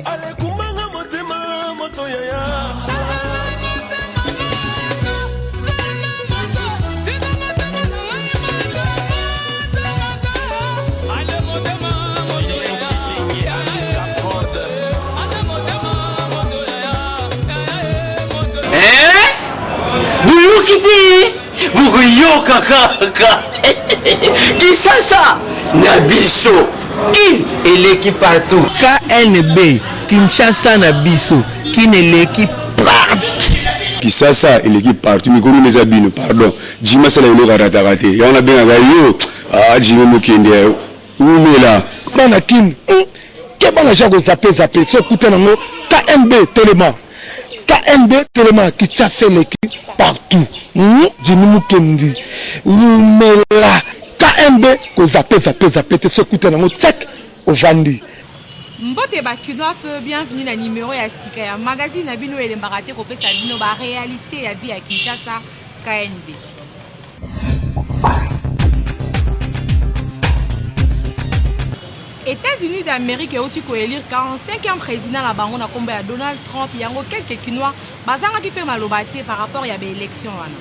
Alekumbanga motema moto yaya. Boyoki te, bokoyoka kaka. Kinshasa na biso, Kin eleki partout. KNB, Kinshasa na biso, Kin eleki partout. Kisasa eleki partout, mikolo eza bino, pardon. Jimmy asala eloko arataka te, yango nabengaka yo. Ah, Jimmy Mokende, umela. Bana Kin, keba na ja kozape zape so okuta nango. KNB telema, KNB telema, Kinshasa eleki partout. Jimmy Mukendi umela. KNB kozape zape zape te, so okuta nango tiak ovandi. Mbote bakinois mpe bienvenue na numéro ya sika ya magazine na bino elembaka te kopesa bino baréalité ya vie ya Kinshasa, KNB. États-Unis d'Amérique euti koélire 45e président na bango na nkombo ya Donald Trump. Yango quelques Kinois bazangaki mpe maloba te par rapport ya baélection wana.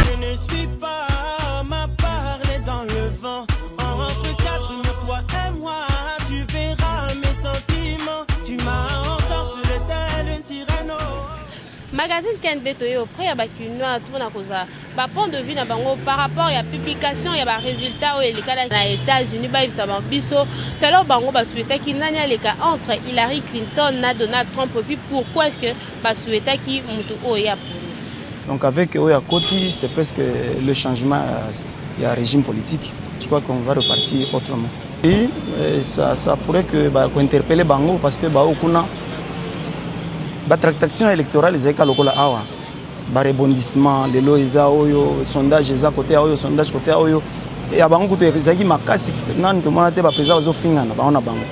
Je ne suis pas ma parler dans le vent. Entre quatre murs, toi et moi, tu verras mes sentiments. Tu m'as ensorcelé telle une sirène. Oh. Magazine KNB, toye auprès ya bakinois mpona kozwa bapoint de vue na bango par rapport ya publication ya barésultat oyo elekala na États-Unis. Bayebisa bango biso selon bango basouhaitaki nani aleka entre Hillary Clinton na Donald Trump, et puis pourquoi est ce que basouhaitaki motu oyo ya poni. Donc avec oyo akoti, c'est presque le changement ya régime politique. Je crois qu'on va repartir autrement. Et ça pourrait que bah, interpeller bango parce que bah, kuna batractation électorale ezalaki lokola awa, barebondissement. Lelo eza oyo sondage eza côté ya oyo, sondage côté ya oyo ya bango kutu ezalaki makasi. Nani tomona te baprésident bazofingana bango na bango.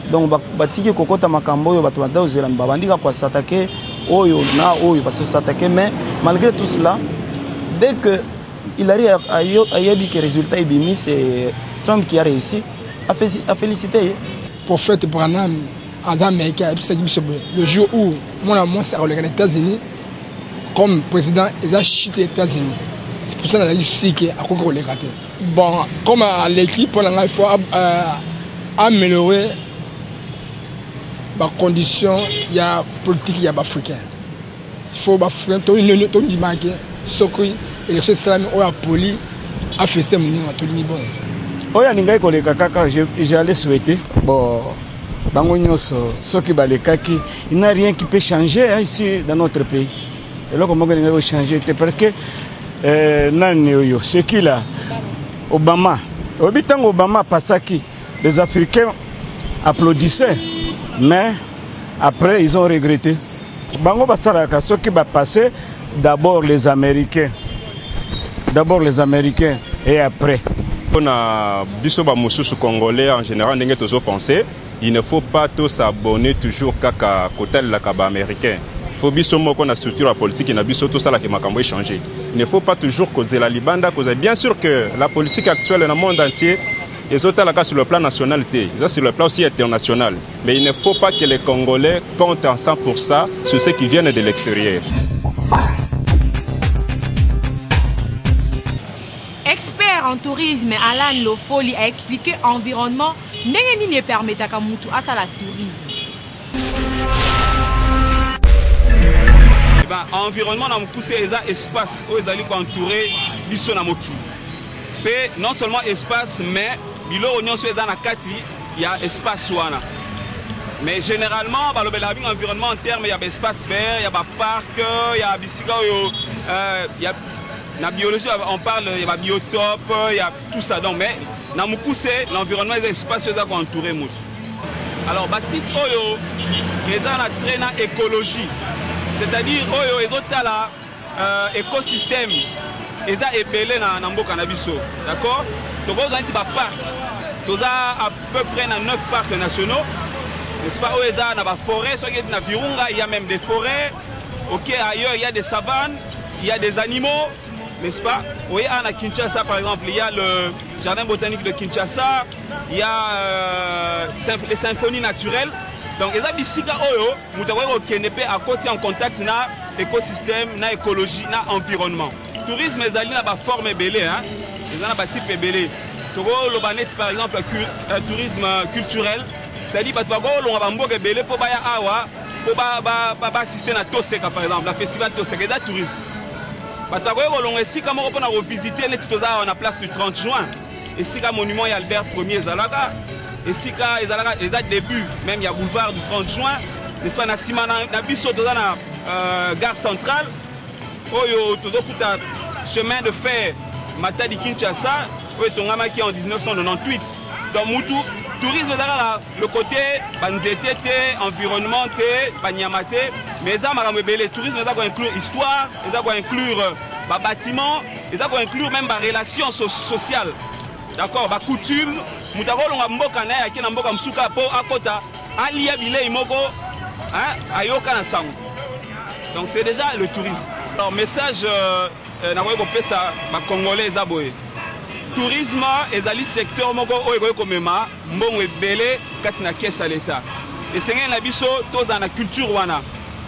Donc batiki kokɔta makambo oyo bato banda kozela, babandi kaka kos'attaquer oyo na oyo, bas'attaquer. Mais malgré tout cela, dès que Hillary ayebi que résultat ebimi, c'est Trump qui a réussi, a félicité ye. Prophète Branham aza américain, ayebisaki biso boye: le jour où mwana mwasi akoleka na États-Unis comme président, eza chute ya États-Unis. C'est pour ça nazalaki sûr que akoki koleka te. Bon, comme aleki, mpo na ngai il faut améliorer bacondition ya politique ya baafricain. Il faut baafricain tondimaki soki élection esalami, oyo apoli aféliciter moninga, tolingi bongo. Oyo alingaki koleka kaka, j'allais souhaiter. Bon, bango nyonso soki balekaki, il n'a rien qui peut changer, hein, ici dans notre pays. Eloko moko elingaki kochanger te parce que nani oyo, c'est qui là, Obama. Oyebi ntango Obama apasaki, les Africains applaudissaient, mais après ils ont regretté. Bango basalaka soki bapasse, d'abord les Américains, d'abord les Américains et après. Mpona biso bamosusu Congolais en général, ndenge tozopense, il ne faut pas tos'abonner toujours kaka kotalelaka baaméricain. Faut biso moko na structure ya politique na biso tosalaka makambo échanger. Il ne faut pas toujours kozela libanda kozela. Bien sûr que la politique actuelle na monde entier ezotalaka sur le plan national te, eza sur le plan aussi international, mais il ne faut pas que les Congolais comptent en 100% sur ceux qui viennent de l'extérieur. Expert en tourisme Alan Lofoli a expliqué environnement ndenge nini epermettaka mutu asala tourisme. Ba environnement na mokuse eza espace oyo ezali koentourer biso na mokili, mpe non seulement espace, mais biloko nyonso eza na kati ya espace wana. Mais généralement balobelaka mingi environnement en terme ya baespace vert, ya baparc, ya bisika oyo ya na biologie on parle ya babiotope, ya tout ça. Donc, mais na mokuse, l'environnement eza espace oyo eza koentourer motu. Alors basite oyo eza na trait na écologie, c'est-à-dire oyo ezotala écosystème, eza ebele na mboka na biso, d'accord? Tokozwa neti baparc, toza à peu près na 9 parcs nationaux, n'est-ce pas? Oyo eza na baforêt, soki eti na Virunga, il y a même des forêts. Ok, ailleurs il y a des savanes, il y a des animaux, n'est-ce pas? Oye awa na Kinshasa par exemple, il y a le Jardin botanique de Kinshasa, il y a euh, les symphonies naturelles. Donc eza bisika oyo moto akoki kokende mpe akoti en contact na écosystème, na écologie, na environnement. Tourisme ezali na baforme ebele, hein? Eza na batype ebele. Tokoloba neti par exemple euh, tourisme culturel, c'est-à-dire bato bakolonga bamboka ebele mpo baya awa mpo baassiste na Toseka par exemple, na festival Toseka, eza tourisme. Bato bakoki kolonga esika moko mpona kovisite, neti toza awa na place du 30 juin, esika monument ya Albert Premier ezalaka, esika ezalaka eza début même ya boulevard du 30 juin, n'est-ce pas? Na nsima na biso toza na gare centrale oyo tozokuta chemin de fer Matadi Kinshasa oyo etongamaki en 1998. Donc mutu tourisme eza kaka le côté banzete te, environnement te, banyama te, mais eza makambo ebele. Tourisme eza koinclure histoire, eza koinclure babâtiment, eza koinclure même barelation sociale, d'accord, bacoutume. Moto akolonga mboka na ye ake na mboka mosuka mpo akota alia bilei moko, hein, ayoka na sango. Donc c'est déjà le tourisme. Alors message nakoki kopesa bacongolais eza boye: tourisme ezali secteur moko oyo ekoki komema mbongo ebele kati na caisse ya l'État. Esengeli na biso tozala na culture wana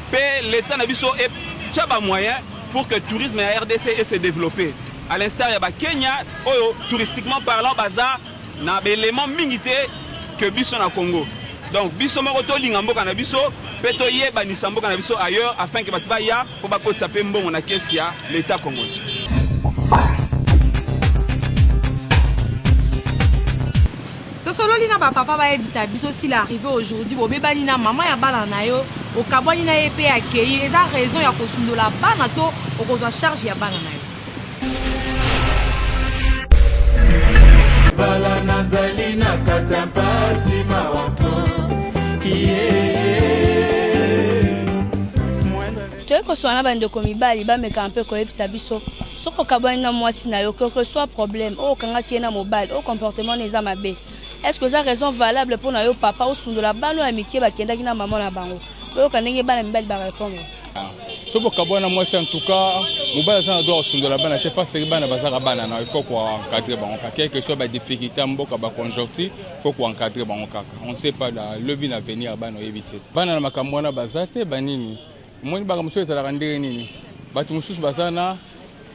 mpe l'État na biso etya bamoyen pour que tourisme ya RDC ese développer, à l'instar ya bakenya oyo touristiquement parlant baza na baélément mingi te que biso na Congo. Donc biso moko tolinga mboka na biso mpe toyebanisa mboka na biso ailleurs afin que bato baya mpo bakotisa mpe mbongo na caisse ya l'État congolais. Tosololi na bapapa, bayebisa biso: s'il arrive aujourd'hui bobebani na mama ya bana na yo, okabwani na ye mpe akei, eza raison ya kosundola bana to okozwa charge ya bana na yo? Bala nazali na kati ya mpasi, mawa to iye. Toyei koswana na bandeko mibali, bamekaka mpe koyebisa biso: soki okabwani na mwasi na yo, quelque soit problème oyo okangaki ye na mobali oyo, comportement na eza mabe, est ce que eza raison valable mpo na yo papa osundola bana ya mike bakendaki na mama na bango? Oyoka ndenge bana mibali barépondre. Soki okabwana na mwasi, en tout cas mobali aza na droit kosundola bana te, parce que bana bazaka bana na, il faut koencadre bango kaka. Quelque soit badifficulté ya mboka, baconjoncture, faut koencadre bango kaka. On sait pas lobi na avenir ya bana, oyebi te. Bana na makambo wana baza te banini. Omoni baka mosusu ezalaka ndenge nini, bato mosusu baza na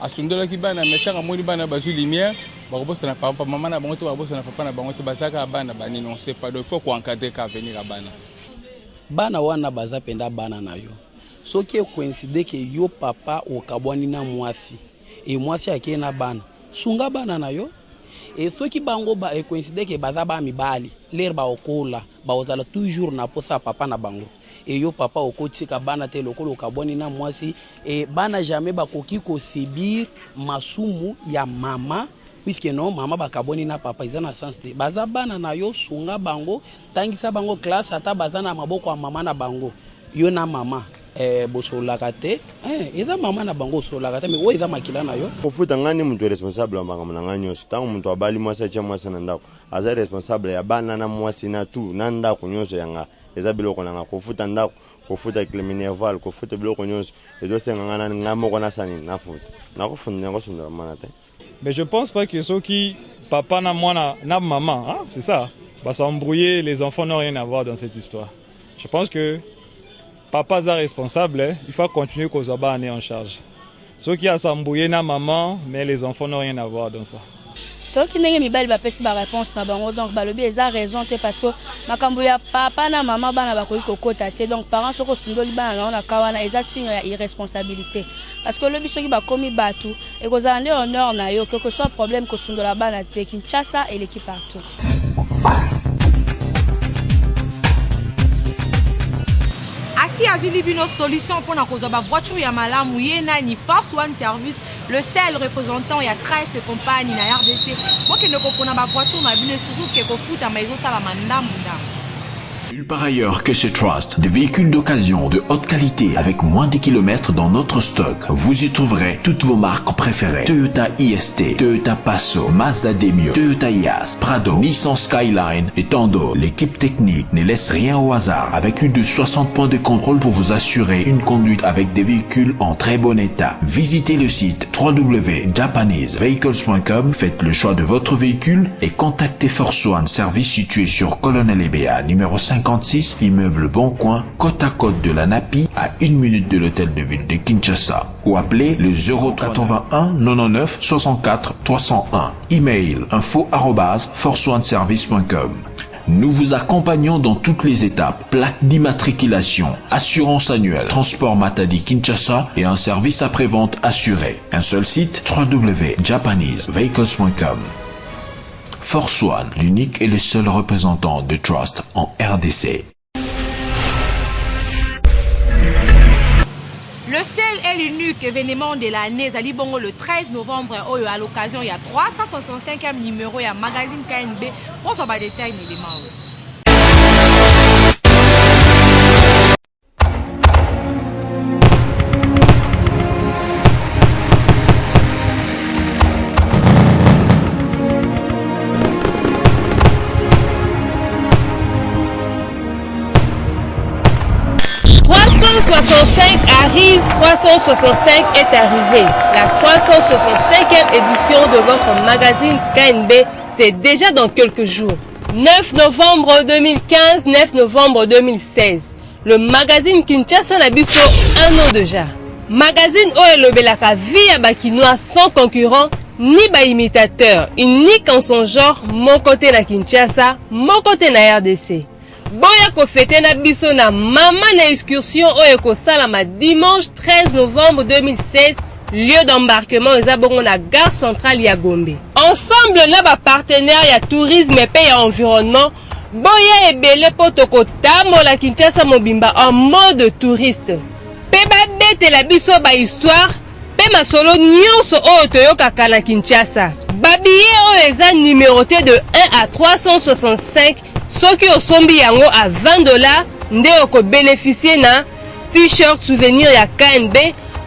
asundolaki bana, mais ntango amoni bana bazwi lumière, bakobosana papa mama na bango te, bakobosana papa na bango te, baza kaka bana banini, on sait pas. Donc il faut koencadre ka avenir ya bana. Bana wana baza mpenza bana na yo. Soki ekoincide ke yo papa okabwani na mwasi e mwasi akei na bana, sunga bana na yo. E soki bango ba ekoincide ke baza ba mibali, lere baokola bakozala toujours na posa ya papa na bango. E yo papa okotika bana te lokola okabwani na mwasi. E bana jamais bakoki kosubir masumu ya mama, puisque non, mama bakabwani na papa, eza na sens te. Baza bana na yo, sunga bango, tangisa bango classe, ata baza na maboko ya mama na bango. Yo na mama bosololaka te, eza mama na bango, osololaka te, mais oyo eza makila na yo. Kofuta ngai nde moto responsable ya makambo na ngai nyonso. Ntango moto abali mwasi, atia mwasi na ndako, aza responsable ya bana na mwasi na tu na ndako nyonso. Ya nga eza biloko na nga, kofuta ndako, kofuta minerval, kofuta biloko nyonso ezosenga ngai nani, ngai moko nasani nafuta, nakofunda, nakosundola mwana te. Mais je pense pas que soki papa na mwana na maman, hein, c'est ça, va s'embrouiller, les enfants n'ont rien à voir dans cette histoire. Je pense que papa aza responsable, hein, il faut continuer kozwa bana en charge. Soki as'embrouiller na maman, mais les enfants n'ont rien à voir dans ça. Toyoki ndenge mibali bapesi baréponse na bango. Donc balobi eza raison te, parce que makambo ya papa na mama, bana bakoki kokota te. Donc parent, soki osundoli bana na yo na ka wana, eza signe ya irresponsabilité, parce que olobi soki bakomi bato, ekozala nde honneur na yo. Quelque soit problème, kosundola bana te. Kinshasa eleki partout. Asi azwili bino solution mpona kozwa bavoiture ya malamu. Ye nani? Force One Service, le seul représentant ya Christ Compagnie na RDC. Bokende kopona bavoiture na bino, surtout ke kofutama ezosalama ndambu ndambu. Nulle part ailleurs que chez Trust, des véhicules d'occasion de haute qualité avec moins de kilomètres dans notre stock. Vous y trouverez toutes vos marques préférées. Toyota IST, Toyota Passo, Mazda Demio, Toyota IAS, Prado, Nissan Skyline et tant d'autres. L'équipe technique ne laisse rien au hasard avec plus de 60 points de contrôle pour vous assurer une conduite avec des véhicules en très bon état. Visitez le site www.japanesevehicles.com, faites le choix de votre véhicule et contactez Force One Service situé sur Colonel EBA numéro 56, immeuble Bon Coin, côte à côte de la NAPI, à une minute de l'hôtel de ville de Kinshasa. Ou appelez le 081 99 64 301. Email info forceoneservice.com. Nous vous accompagnons dans toutes les étapes. Plaque d'immatriculation, assurance annuelle, transport Matadi Kinshasa et un service après-vente assuré. Un seul site www.japanesevehicles.com. Force One, l'unique et le seul représentant de Trust en RDC. Le seul et l'unique événement de l'année ezali bongo le 13 novembre oyo à l'occasion ya 365e numéro ya magazine KNB kozwa ba détails na élément oyo. 365 arrive, 365 est arrivé. La 365e édition de votre magazine KNB, c'est déjà dans quelques jours. 9 novembre 2015, 9 novembre 2016. Le magazine Kinshasa na biso un an déjà. Magazine oyo elobelaka vie ya bakinois sans concurrent ni ba imitateur, unique en son genre, moko te na Kinshasa, moko te na RDC. Boya kofete na biso na mama na excursion oyo ekosalama dimanche 13 novembre 2016 lieu d'embarquement eza bongo na gare centrale ya Gombe. Ensemble na ba partenaires ya tourisme pe ya environnement, boya ebele po tokotambola Kinshasa mobimba en mode touriste. Pe babetela biso ba histoire pe masolo nyonso oyo toyokaka na Kinshasa. Ba billets oyo eza numerote de 1 à 365, soki osombi yango à 20 dollars nde oko beneficier na t-shirt souvenir ya KNB,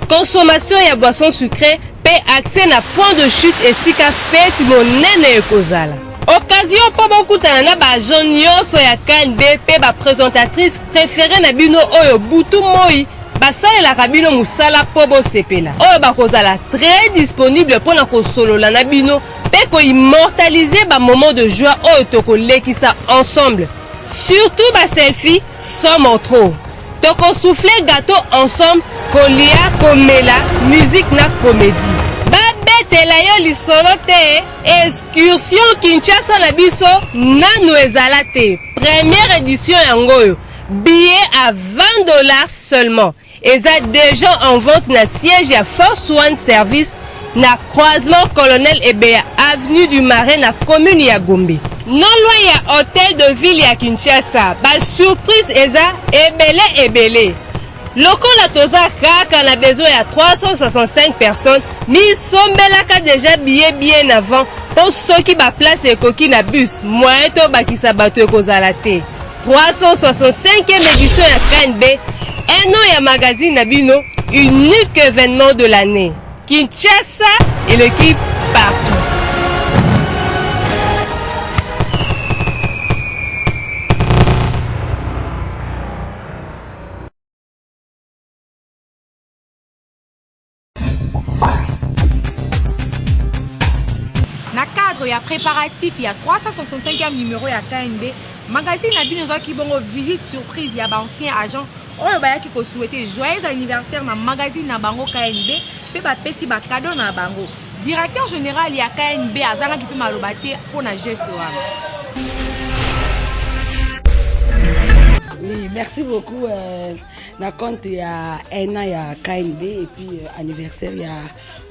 consommation ya boisson sucree pe accès na point de chute esika feti monene ekozala. Occasion po bokutana na ba agents nionso ya KNB pe ba presentatrices preferees na bino oyo butu moyi basalelaka bino musala po bosepela, oyo bakozala très disponible pona kosolola na bino pe ko immortaliser ba moments de joie oyo tokolekisa ensemble. Surtout ba selfie somo trop. Toko souffler gateau ensemble, kolia, komela, musique na comedie. Ba betela yo lisolo te, excursion Kinshasa na biso nanu ezala te. Première edition yango oyo. Billet à 20 dollars seulement. Eza dejà en vente na siège ya Force One Service na croisement Colonel Ebeya avenue du Marais na commune ya Gombe. Non loin ya hotel de ville ya Kinshasa. Ba surprise eza ebele ebele. Lokola toza kaka na besoin ya 365 personnes, misombelaka dejà billet bien avant po soki ba place ekoki na bus, moyen tobakisa bato ekozala te. 365e édition ya KNB, un an ya magazine na bino, unique événement de l'année. Kinshasa et l'équipe partout. Na cadre ya préparatif ya 365e numéro ya KNB, magazine na bino ezwaki bongo visite surprise ya ba anciens agents oyo bayaki ko souhaiter joyeux anniversaire na magazine na bango KNB pe bapesi ba cadeaux na bango. Directeur general ya KNB azangaki pe maloba te mpo na geste wana. Oui, merci beaucoup. Euh, na compte ya un an ya KNB et puis euh, anniversaire ya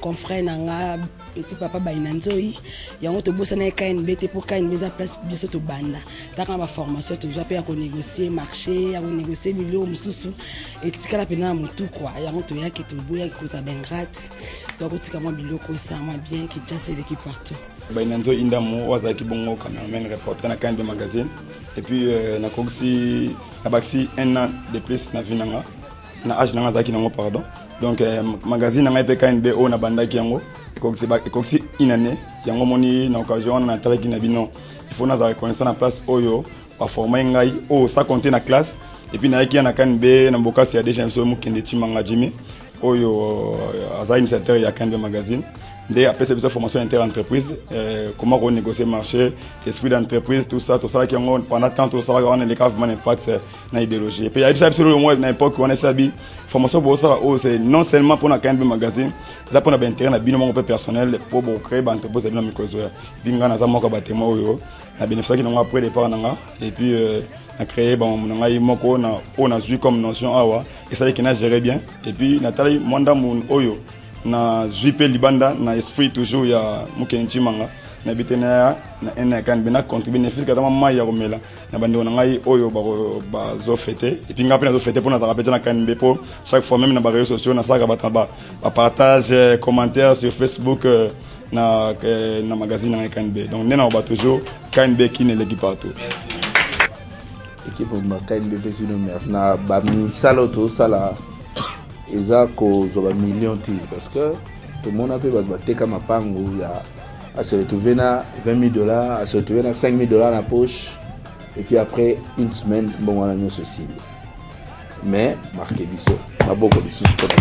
confrère na nga petit papa Baina Nzoyi yango tobosana ye KNB te mpo KNB eza place biso tobanda taka na baformation tozwa mpe ya konégocie marché ya konégocie biloko mosusu etikala mpena na motu kua yango toyaki toboyaki kozala baingrate. Tokotika mwa biloko esala mwa bien. Kinshasa eleki partout. Bainanzo Indamu oyo azalaki bongo cameraman reporter na KNB magazine et puis euh, nakokisi nabakisi un an de plus na vie na nga na age na nga azalaki nango pardon. Donc euh, magazine na ngai mpe KNB oyo nabandaki yango ekokisi une année yango moni na occasion wana natalaki na bino il faut nazala reconnaissant na place oyo baformai ngai oyo sa compte na classe et puis nayaki ya na KNB na mbokasi ya DG biso Mokende Chimanga Jimmy oyo euh, aza initiateur ya KNB magazine nde apesa biso formation inter entreprise euh, comment ko négocier marché, esprit d'entreprise, tout ça. Tosalaki yango pendant temps tosalaka wana eleka vraiment impact euh, na idéologie. Et puis ayebisa biso lelo mwa na époque wana esabi formation bosala oyo c'est non seulement mpona KNB magazine, eza mpona baintérêt na bino moko mpe personnel mpo bocrée baentreprise ya bino mikolo ezoya. Epuis ngai naza moko ya batémoin oyo na bénéficiaki nango après départ na nga. Et puis euh, na créé bamamu na ngai moko na oyo nazwi comme notion awa esalaki na gérer bien. Et puis natali mwa ndambu oyo nazwi mpe libanda na esprit toujours ya Mokende Ntimanga nayebi te na na ya KNB na contribue ne fût-ce ata mwa mai ya komela na bandeko na ngai oyo bazofete. Et puis ngai mpe nazofete mpo nazalaka mpe na KNB mpo chaque fois même na baréseaux sociaux nasalaka bato na bapartage commentaire sur Facebook euh, na, euh, na magazine na ngai KNB. Donc nde nakoba toujours KNB Kin eleki partout. Équipe mobimba KNB epesi bino merci na bamisala oyo tozosala. Eza kozwa bamillion te parce que tomona mpe bato bateka mapango ya ase retrouver na 20 000 dollars, ase retrouver na 5 000 dollars na poche et puis après une semaine mbongo wana nyonso esili. Mais marke biso maboko lisusu mpona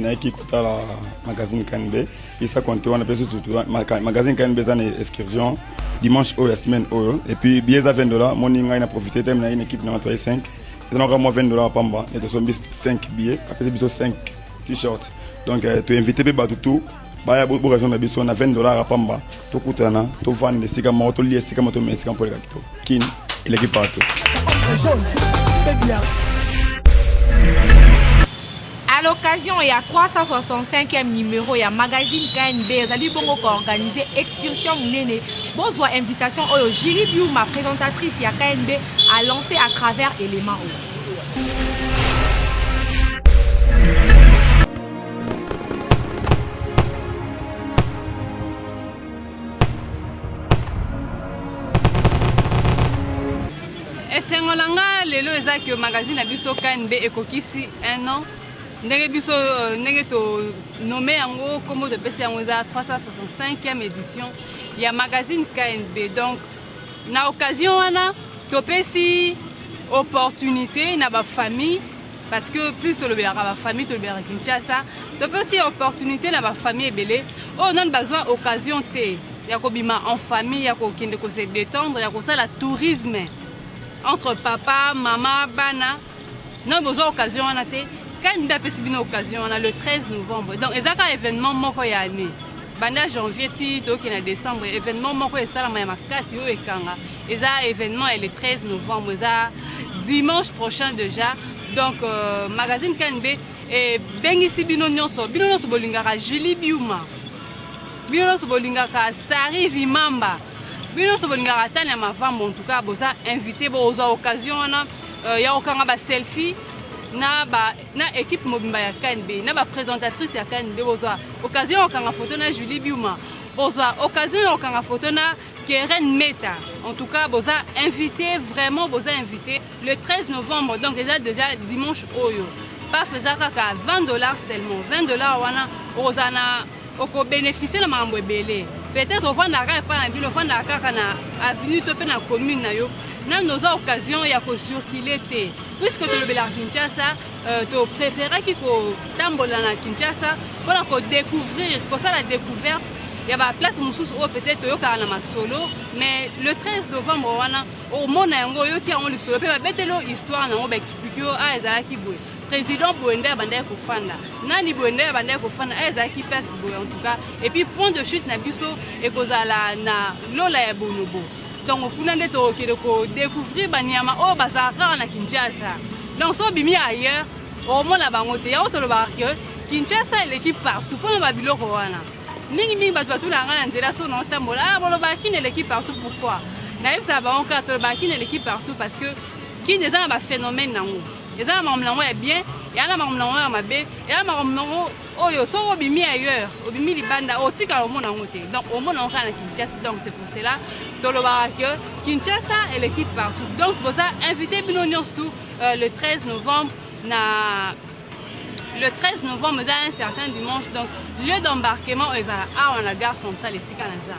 nayaki kotala magazine KNB isa konte wana mpe susu magazine KNB eza na excursion dimanche oyo ya semaine oyo. Et puis billet eza 20 dollars. Moni ngai na profite te na une équipe na toye 5 eza naka mwa 20 dollars pamba e tosombi 5 billets, apesi biso 5 t-shirt. Donc euh, toinvite mpe bato tout baya borejoindre biso na 20 dollars ya pamba, tokutana, tovanda esika moko, tolia esika moko, tomela esika mpo eleka kitoko. Kin eleki partout. À l'occasion ya 365e numéro ya magazine KNB ezali bongo koorganiser excursion monene. Bozwa invitation oyo Julie Biuma, présentatrice ya KNB, a lancé à travers élément oyo. Esengo na nga lelo eza ke magazine na biso KNB ekokisi un an. Ndenge biso euh, ndenge tonome yango, nkombo topesi yango eza 365e édition ya magazine KNB. Donc na occasion wana topesi opportunité na bafamille, parce que plus tolobelaka bafamille, tolobelaka Kinshasa. Topesi opportunité na bafamille ebele oyo nani bazwa occasion te ya kobima en famille, ya kokende kose détendre, ya kosala tourisme entre papa, mama, bana. Nani bozwa occasion wana te, KNB apesi bino occasion wana le 13 novembre. Donc eza kaka événement moko ya année, banda janvier ti tokende na décembre, événement moko esalama ya makasi oyo ekanga eza événement ya le 13 novembre, eza dimanche prochain déjà. Donc euh, magazine KNB ebengisi bino nyonso, bino nyonso bolingaka Julie Biuma, bino nyonso bolingaka Sari Vimamba, bino nyonso bolingaka Tania Mavambo, en tout cas boza invité. Bozwa occasion wana euh, ya kokanga baselfie na ba na équipe mobimba ya KNB, na baprésentatrice ya KNB. Bozwa occasion ya kokanga photo na Julie Biuma, bozwa occasion ya kokanga photo na Keren Meta. En tout cas boza invité, vraiment boza invité le 13 novembre. Donc eza déjà dimanche oyo. Paf eza kaka 20 dollars seulement. 20 dollars wana okozala na okobénéficie na makambo ebele. Peut-être ovandaka kaka epai na bino, ovandaka kaka na avenue to mpe na commune na yo, nano oza occasion ya kocirculer te. Puisque tolobelaka Kinshasa, euh, topréféraki kotambola na Kinshasa mpona kodécouvrir, kosala découverte ya baplace mosusu oyo peut-être toyokaka na masolo. Mais le 13 novembre wana omona yango, oyoki yango lisolo mpe babeteli yo histoire nango, baexplique yo: a ezalaki boye, président boye nde abandaki kofanda, nani boye nde abandaki kofanda, a ezalaki place boye. En tout cas, et puis point de chute na biso ekozala na Lola ya Bonobo. Donc kuna nde tokokende kodécouvrir banyama oyo bazalaka kaka na Kinshasa. Donc so obimi ailleurs, okomona bango te. Yango tolobaka ke Kinshasa eleki partout mpona babiloko wana. Mingimingi bato batunaka ngai na nzela so naotambola: ah, bolobaka Kini eleki partout, pourquoi? Nayebisaka bango kaka tolobaka Kini eleki partout parce que Kini eza na baphénomène nango, eza na makambo nango ya bien. Eya na makambo nango ya mabe, eya na makambo nango oyo soki obimi ailleurs, obimi libanda, otikala omona yango te. Donc omona yango kaka na Kinshasa. Donc c'est pour cela tolobaka que Kinshasa eleki partout. Donc boza invité bino nyonso tout euh, le 13 novembre na le 13 novembre eza un certain dimanche donc lieu d'embarquement ezala awa na gare centrale esika naza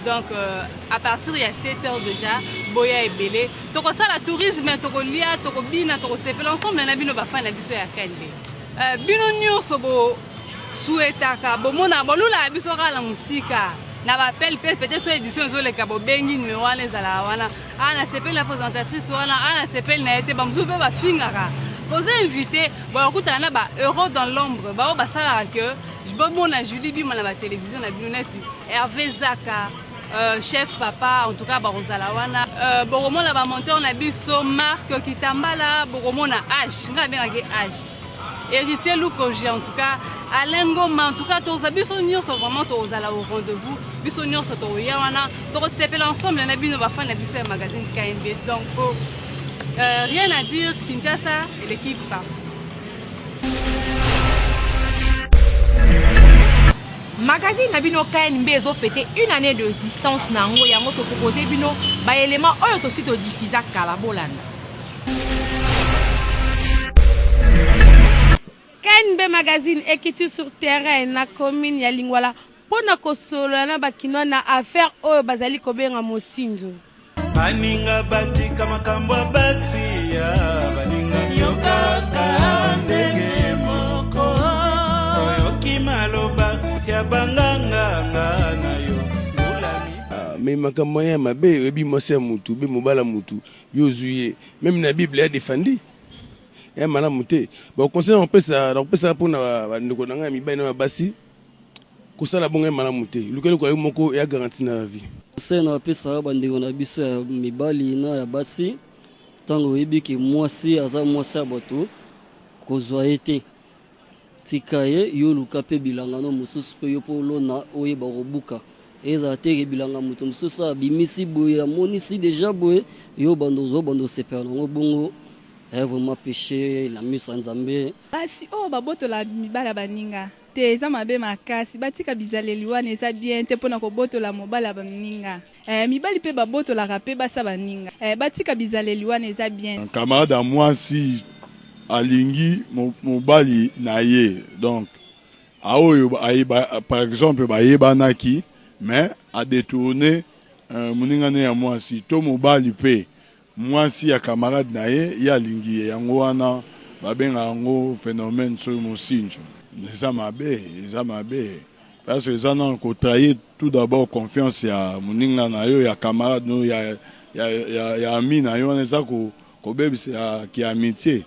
donc euh, à partir ya 7 heures déjà boya ebele tokosala tourisme tokolia tokobina tokosepela ensemble na bino bafani na biso ya knb euh, bino nyonso bo souhaitaka bomona bolulaka biso kaka na mosika na baappel mpe peut-être so édition ezoleka bobengi numero wana ezalaka wana a nasepeli na présentatrice wana a nasepeli na ye te bamosusu mpe bafingaka boza invité bokokutana na ba euro dans l'ombre baoyo basalaka que bomona julie bima na batelevizio na bino neti herve zaka Euh, chef papa en tout cas bakozala wana euh, bokomona bamonteur na biso marc kitambala bokomona h ngai abengaki h Heritier Lukoji en tout cas Alain Ngoma en tout cas toza biso nyonso vraiment tozala au rendez-vous biso nyonso tokoya wana tokosepela ensemble na bino bafan na biso ya magazine KNB donc oh, euh, rien à dire Kinshasa et l'équipe partout. Magazine na bino KNB ezo fete une année de distance na yango yango to proposer bino ba éléments oyo tosi to diffusa kala bolanda. KNB Magazine ekiti sur terrain na commune ya Lingwala mpo na kosolola na ba kinois na affaire oyo bazali kobenga mosinzo. Baninga batika makambo ya basi ya baninga yo kaka ndenge moko oyoki maloba ya banganganga na yo ah, me makambo wana ya mabe oyebi mwasi ya mutu be mobala mutu yo ozwi ye meme na bible ya defendi ya malamu te bon conseil nakopesa nakopesa mpona bandeko na ngai ya mibali na ya basi kosala bongo ya malamu te luka eloko yo moko ya garantie na vie. Conseil napesaka bandeko na biso ya mibali na ya basi, ntango oyebi ke mwasi aza mwasi ya bato, kozwa ye te, tika ye, yo luka mpe bilanga no mosusu mpe yo mpe olona oyeba kobuka. Ezala te ke bilanga moto mosusu abimisi boye amonisi deja boye, yo obanda ozwa obanda osepela nango bongo, eh vraiment peche na miso ya Nzambe. Basi oyo babotola mibali ya baninga te eza mabe makasi batika bizaleli wana eza bien te pona kobotola mobali ya baninga eh mibali pe babotolaka pe basi ya baninga eh batika bizaleli wana eza bien. Camarade ya mwasi alingi mobali na ye donc aoyo par exemple bayebanaki mais a detourne moninga ne ya mwasi to mobali pe Mwasi ya camarade na ye, ye alingi ye yango wana ba bengaka yango phenomène soki mosinzo. Eza mabe, eza mabe parce que eza nanu ko trahir tout d'abord confiance ya moninga na yo, ya camarade no, ya ya ya, ya ami na yo wana eza ko kobebisa ki amitie.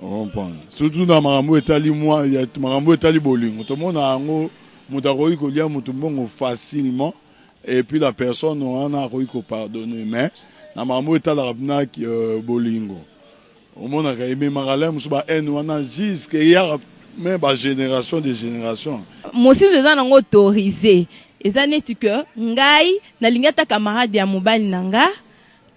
O comprendre? Surtout na makambo etali mwa ya makambo etali bolingo tomona yango moto akoki kolia moto mbongo facilement Et puis la personne wana akoki ko pardonner mais na makambo oyo etalaka mpena euh, bolingo omonaka ememaka lere mosusu ba haine wana jusque eyaka me ba génération de génération. Mosinzo eza nango autorise eza neti que ngai nalingi ata camarade ya mobali na nga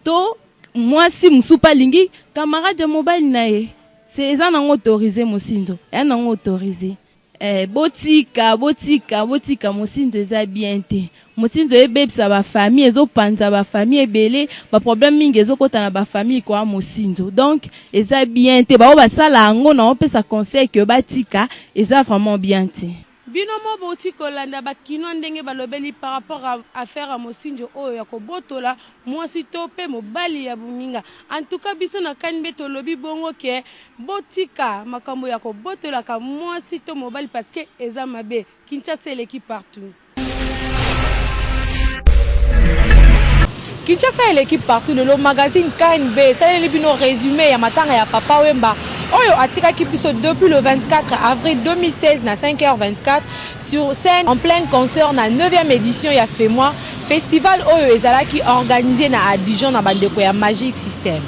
to mwasi mosusu pe alingi camarade ya mobali na ye c'est eza nango autorise mosinzo eza nango autorise. Eh botika botika botika mosinzo eza bien te mosinzo ebebisa ba famille ezo panza ba famille ebele ba problème mingi ezo kota na ba famille koa mosinzo donc eza bien te baoyo basala yango na opesa conseil que batika eza vraiment bien te. Bino mo bowuti kolanda ba kinois ndenge balobeli par rapport ya affaire ya Mosinjo oyo ya kobotola mwasi to pe mobali ya moninga. En tout cas biso na KNB tolobi bongo que Botika makambo ya kobotolaka mwasi to mobali parce que eza mabe. Kinshasa eleki partout. Kinshasa eleki partout lelo magazine KNB esaleli bino resume ya matanga ya Papa Wemba oyo atikaki biso depuis le 24 avril 2016 na 5h24 sur scène en pleine concert na 9e édition ya FEMOA festival oyo ezalaki organise na Abidjan na bandeko ya Magic System.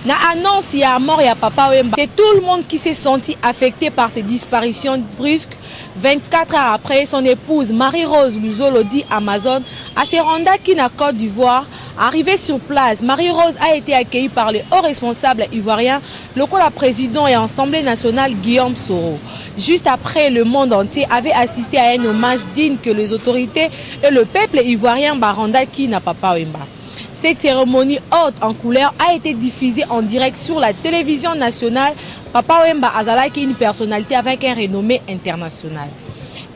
Na annonce ya mort ya Papa Wemba, c'est tout le monde qui s'est senti affecté par ces disparitions brusques 24 heures après son épouse Marie-Rose Luzolo dit Amazon a se rendaki na Cote d'Ivoire. Arrivée sur place, Marie-Rose a été accueillie par les hauts responsables ivoiriens, lokola président ya Assemblée nationale Guillaume Soro. Juste après, le monde entier avait assisté à un hommage digne que les autorités et le peuple ivoirien barandaki na Papa Wemba. Cette cérémonie haute en couleur a été diffusée en direct sur la télévision nationale. Papa Wemba azalaki une personnalité avec un renommé international.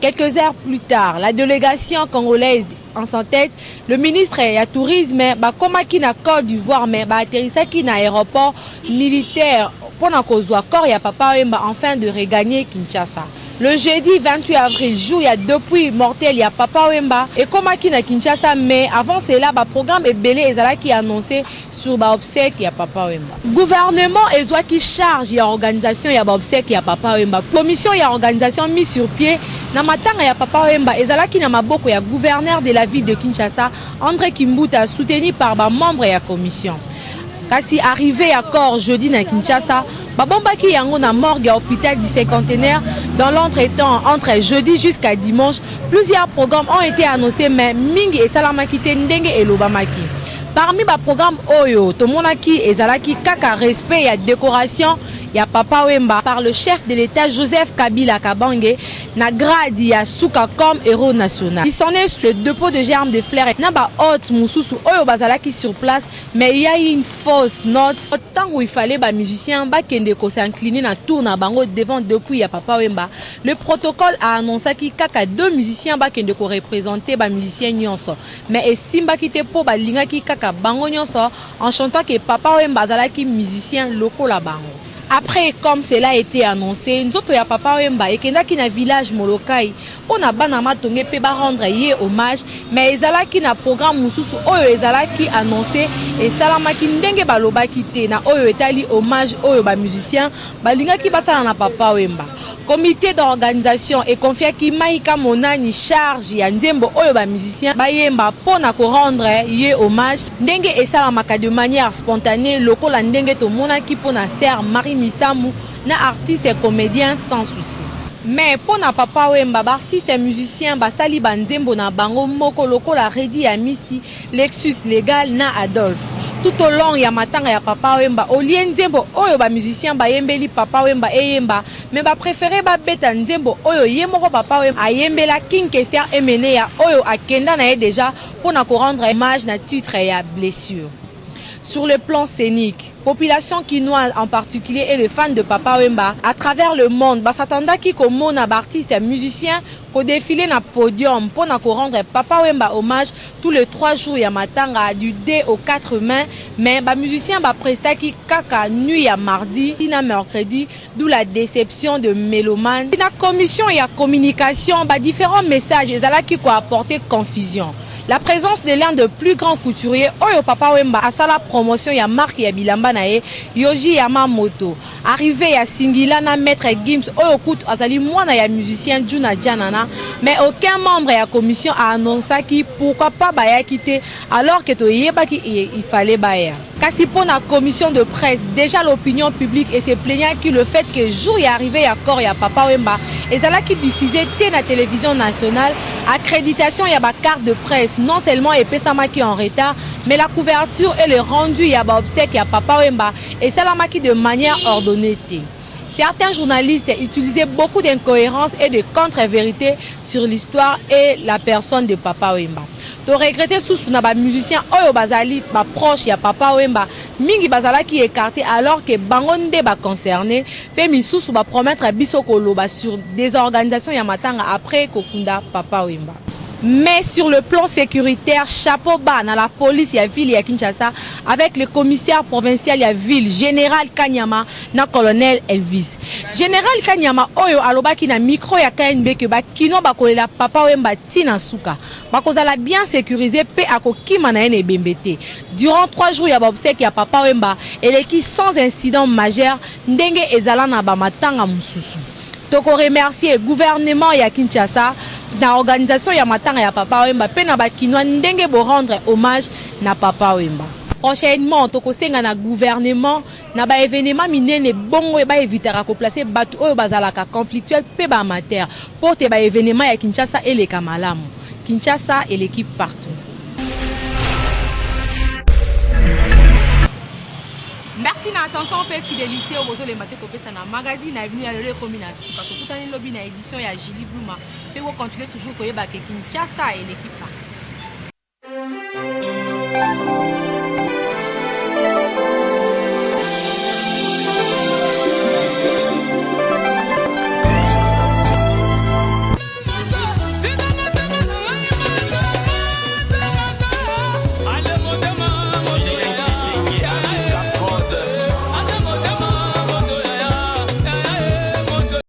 Quelques heures plus tard, la délégation congolaise en sa tête, le ministre ya tourisme bakomaki na Côte d'Ivoire mais ba atterrissaki na aéroport militaire pona kozwa corps ya Papa Wemba enfin de regagner Kinshasa. Le jeudi 28 avril, jour ya depuis mortel ya Papa Wemba ekomaki na Kinshasa mais avant cela ba programmes ebele ezalaki annonce sur ba obsèques ya Papa Wemba. Gouvernement ezwaki charge ya organisation ya ba obsèques ya Papa Wemba. Commission ya organisation mise sur pied na matanga ya Papa Wemba ezalaki na maboko ya gouverneur de la ville de Kinshasa, Andre Kimbuta soutenu par ba membres ya commission. Kasi arrivee ya corps jeudi na Kinshasa, babombaki yango na morgue ya hopital du Cinquantenaire. Dans l'entretemps, entre jeudi jusqu'à dimanche, plusieurs programmes ont été annoncés mais mingi esalamaki te ndenge elobamaki. Parmi ba programmes oyo tomonaki ezalaki kaka respect ya decoration ya Papa Wemba par le chef de l'Etat Joseph Kabila Kabange na grade ya suka comme héros national. Il s'en est su le depot de germes de fleurs na ba hôtes mosusu oyo bazalaki sur place mais il y a eu une fausse note tango il fallait ba musiciens bakende ko s'incliner na tour na bango devant depuis ya Papa Wemba. Le protocole a annoncaki kaka deux musiciens bakende ko représenter ba musiciens nyonso mais esimbaki te po balingaki kaka bango nyonso en chantant que Papa Wemba azalaki musicien lokola bango. Après, comme cela a été annoncé, nzoto ya Papa Wemba ekendaki na village Molokai po na bana Matonge pe ba rendre ye hommage, mais ezalaki na programme mosusu oyo ezalaki annonce esalamaki ndenge balobaki te na oyo etali hommage oyo ba musiciens balingaki basala na Papa Wemba. Comite d'organisation e confiaki Maika Monani charge ya nzembo oyo ba musiciens bayemba po na ko rendre ye hommage ndenge esalamaka de manière spontanee lokola ndenge tomonaki po na sœur Marie Misamu na artiste comedien Sans Souci. Mais po na Papa Wemba, ba artistes musiciens basali ba nzembo na bango moko lokola Reddy Amisi, Lexus Legal na Adolphe. Tout au long ya matanga ya Papa Wemba, au lieu nzembo oyo ba musiciens bayembeli Papa Wemba eyemba, mais ba preferer babeta nzembo oyo ye moko Papa Wemba ayembela King Kester Emeneya oyo akenda na ye dejà pona ko rendre hommage na titre ya Blessure. Sur le plan scénique, population kinoise en particulier et les fans de Papa Wemba à travers le monde ba s'attendaki komona ba artistes musiciens ko defiler na podium pona ko rendre Papa Wemba hommage tous les 3 jours ya matanga du 2 au 4 mai, mais ba musiciens ba prestaki kaka nuit ya mardi ti na mercredi, d'où la deception de melomanes. Na commission ya communication, ba différents messages ezalaki ko apporter confusion. La presence de l'un de plus grands couturiers oyo Papa Wemba asala promotion ya marque ya bilamba na ye, Yohji Yamamoto. Arrivee ya Singila na Maitre Gims oyo kutu azali mwana ya musicien Djuna Djanana mais aucun membre ya commission a annoncaki pourquoi pas bayaki te alors que toyebaki il fallait baya. Kasi pona commission de presse dejà l'opinion publique e se plaignaki le fait que jour ya arrivee ya corps ya Papa Wemba ezalaki diffuse te na television nationale, accreditation ya ba cartes de presse non seulement epesamaki en retard mais la couverture et le rendu ya ba obsèques ya Papa Wemba esalamaki de manière ordonnee te. Certains journalistes utilisaient beaucoup d'incohérences et de contre-vérités sur l'histoire et la personne de Papa Wemba. To regretter susu na ba musiciens oyo bazali ba proches ya Papa Wemba, mingi bazalaki écartés alors que bango nde ba concernés, pe misusu ba promettre biso koloba sur désorganisation ya matanga après kokunda Papa Wemba. Mais sur le plan sécuritaire, chapeau bas na la police ya ville ya Kinshasa avec le commissaire provincial ya ville, Général Kanyama na colonel Elvis. Général Kanyama oyo alobaki na micro ya KNB que ba kinois bakolela Papa Wemba ti na suka. Bakozala bien sécurisé pe akokima na ye na ebembe te. Durant 3 jours ya ba obsèques ya Papa Wemba eleki sans incident majeur ndenge ezala na ba matanga mosusu. Toko remercier gouvernement ya Kinshasa na organisation ya matanga ya Papa Wemba pe na ba kinois ndenge bo rendre hommage na Papa Wemba. Prochainement tokosenga na gouvernement na ba evenements minene bongo ba evitaka ko placer batu oyo bazalaka conflictuel pe ba amateurs po te ba evenements ya Kinshasa eleka malamu. Kinshasa eleki partout. Merci na attention mpe fidelité oyo bozolemba te kopesa na magazine na bino ya lelo ekomi na suka. Tokutani lobi na edition ya Julie Bluma mpe bo continuer toujours koyeba ke Kinshasa eleki partout.